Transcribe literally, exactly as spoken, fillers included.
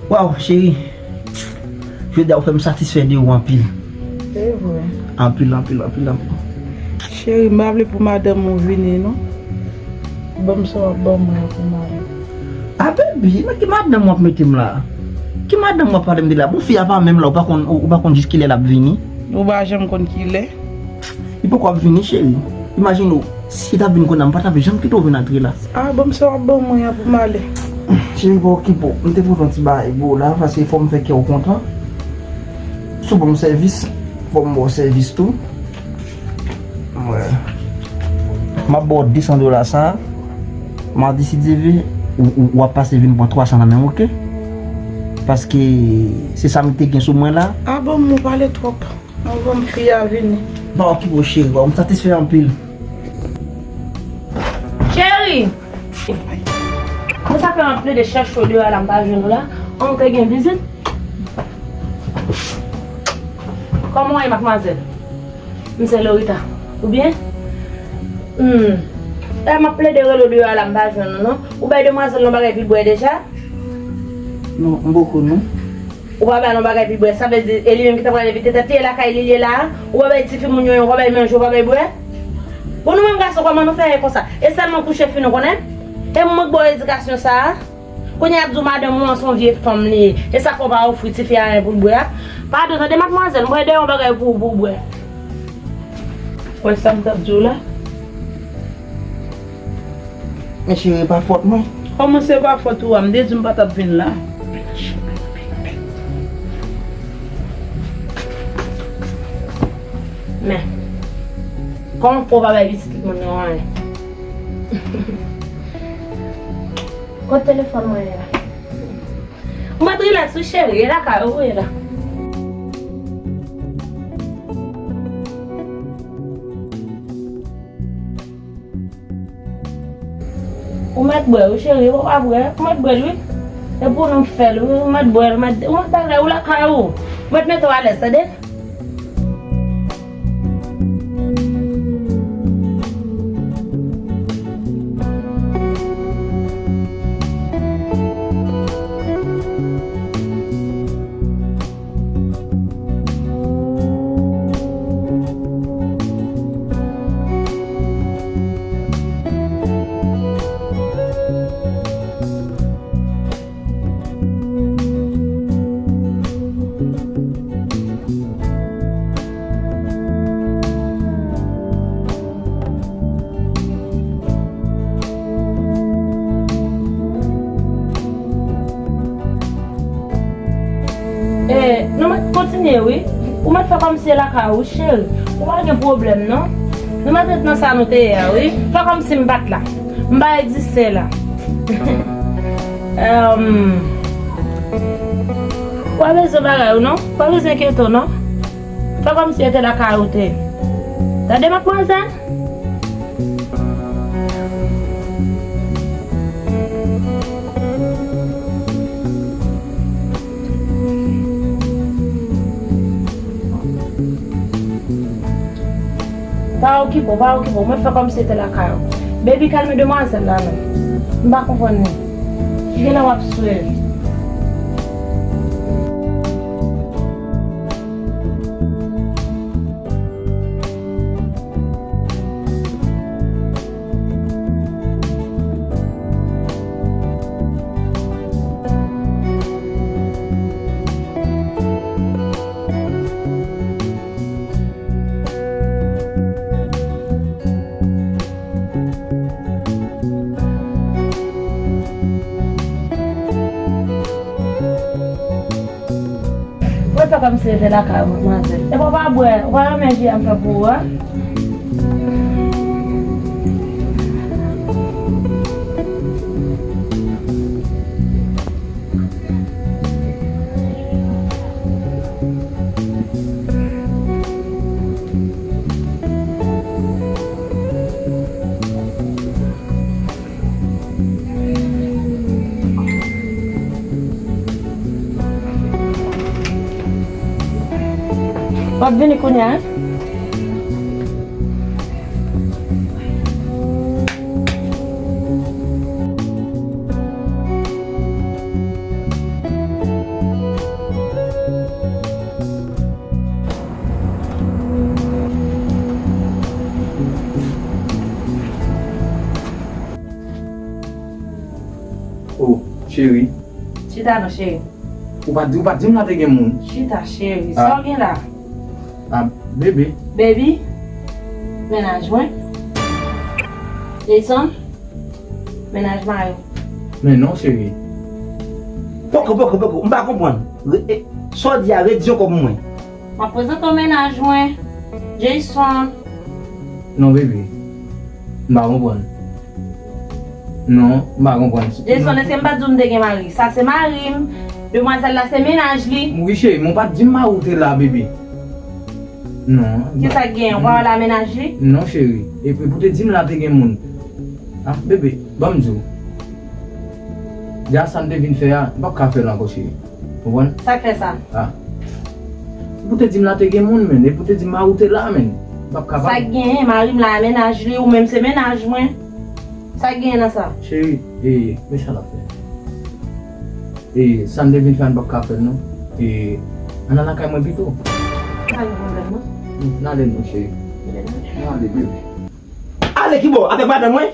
Waw, cheri. Jodi a ou fè m satisfè de ou anpil. Se vre. Anpil, anpil, anpil, anpil. Cheri, m pa vle pou madanm ou vini, non. Ban m sa w ap ban mwen an pou m ale. A, baby, nan ki madanm w ap mete m la? Ki madanm w ap pale m de la? Bon, fi a pa menm la, ou pa konn, ou, ou pa konn jis kilè l ap vini? Ou pa janm konn kilè? Li poko ap vini, cheri. Imajine w, si li t ap vin kounye a, m pa t ap janm kite w vin antre la. A, ban m sa w ap ban mwen an pou m ale. Cheri, pa okipe w. M te pote yon ti bagay pou w la, paske fò m fè kè w kontan. Si w ban m sèvis, fò m ba w sèvis tou. Mwen. M ap ba w de san dola sa. Madi, si Dye vle, ou, ou, w ap pase vin pran twa san nan men m, oke? Paske se sa m te gen sou mwen la. A bon, ou pale twòp. An bon, fi a vini. Ba okipe w, cheri, ba m satisfè anpil. Cheri! Mwen sa fè anpil de chèche w deyò la, m pa jwenn ou la. An, te gen vizit. Kòman w ye, madmwazèl? M se Lorita. Ou byen? Hmm. E m ap plede rele w deyò la, m pa jwenn ou non. Ou bay demwazèl yon bagay pou l bwè deja? Non, m poko non. Ou pa bay yon bagay pou l bwè, sa vle di, e li menm ki ta pral evite tèt li, e lakay li li ye la a? Ou pa bay tifi moun yo, ou pa bay manje, ou pa bay bwè? Bon, nou menm gason, kòman nou fè konsa? E sèlman kouche fi nou konnen? E mwen k ba w edikasyon sa a? Kounye a ap di w madanm ou an se yon vye fanm li ye. E sa k fè w pa ofri tifi a anyen pou l bwè a? Padon, tande madmwazèl, m prale dèyè yon bagay pou ou, pou w bwè. Ou wè sa m t ap di w la? Men cheri, e pa fòt mwen. Kòman se pa fòt ou a? M te di w m pa t ap vin la. Men, kòman fè w pa bay pitit moun nan anyen? Kot telefòn mwen ye a? Ou mèt rilaks wi cheri, e lakay ou ye la. Ou mèt bwè wi cheri, ou pa bwè, ou mèt bwè l wi. E pou nou fè l wi, ou mèt bwè l, ou mèt, ou mèt bagay ou lakay ou. Ou mèt mete w alèz, tande? Eh, nou mèt kontinye wi. Ou mèt fè kòmsi e lakay ou, cheri. Ou pa gen pwoblèm non. Nou mèt ret nan sa nou te ye a wi. Fè kòmsi m pa t la. M pa egziste la. Em, ou pa bezwen bagay ou non. Ou pa bezwen enkyete w non. Fè kòmsi e te lakay ou te. Tande madmwazèl? Pa okipe w, pa okipe w, mwen fè kòmsi se te lakay ou. Baby, kalme demwazèl la non. M pa konprann li. Genlè w ap swe l. Mwen fè kòmsi se te lakay ou, madmwazèl. Epi w pa bwè, ou pa renmen ji a m fè pou ou a? W ap vini kounye a, en? Cheri. Chita non, cheri. Ou pa di, ou pa di m la te gen moun. Chita, cheri. Sa w gen la? Ah, bebe. Baby, mennaj mwen. Jason, mennaj mari w. Men non, cheri. Poko, poko, poko. M pa konprann. Re- e, sa w di a, redi ankò pou mwen. M ap prezante w mennaj mwen. Jason. Non, bebe. M pa konprann. Non, m pa konprann. Jason, èske m pa t di w m te gen mari? Sa se mari m. Demwazèl la se mennaj li. Wi, cheri, men w pa t di m mari w te la, bebe. Non. Kisa k genyen? Ou pa wè l a mennaj li? Non, cheri. E, e pou te di m la te gen moun. Ah, bebe, ban m di w. Deja sa n te vin fè a, m p ap ka fè l ankò, cheri. Konprann? Sa k fè sa? Ah. Pou te di m la te gen moun, men. E pou te di m mari w te la, men. M p ap kapab. Sa k genyen? Mari m la a mennaj li, ou menm se mennaj mwen. Sa k genyen nan sa? Cheri, e, men sa n ap fè. E, sa n te vin fè a, n p ap ka fè l, non. E, ann al lakay mwen pito. Pa gen pwoblèm, non. N ale, non, cheri. N ale, bebe. Ale ki bò? Avèk madanm mwen?